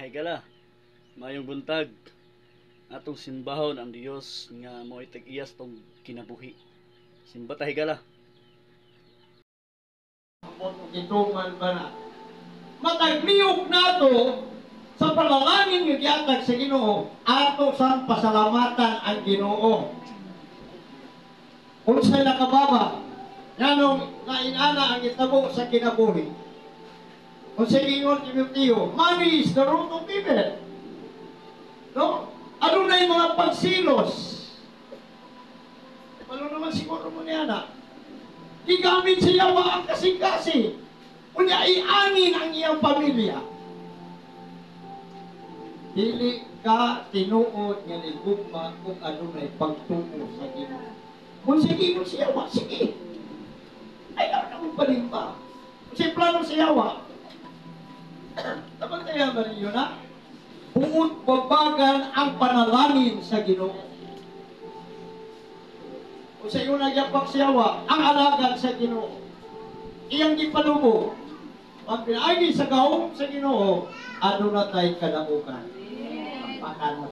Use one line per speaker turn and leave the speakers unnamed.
Higala, maayong buntag. Atong simbahon ang Dios nga mo'y tag-iya sa atong kinabuhi. Simba ta, higala.
Ambot og gituman ba na? Matag lihok nato sa panalangin nga gihatag sa Ginoo, ato sang pasalamatan ang Ginoo. Unsay nakababa nganong nainana ang itabo sa kinabuhi? Unsay giingon Timoteo? Money is the root of evil. No? Ano na yung mga pagsilos? Ano naman siguro mo niya na? Gigamit sa yawa ang kasing-kasing. Unya iangin ang iyang pamilya. Dili ka tinuod nga nigugma kung adunay pagtuo sa Ginoo. Kung sige mo siya, yawa, sige. Ayaw na mong palimba. Kung siya plano sa yawa, dapat kaya ba ninyo na? Buot babagan ang panalangin sa Ginoo. Kung sa iyo nagyapak sa yawa, ang alagad sa Ginoo. Iyang gipalubo. Ang pinaagi sa gahom sa Ginoo, aduna tay kadaugan. Pakan.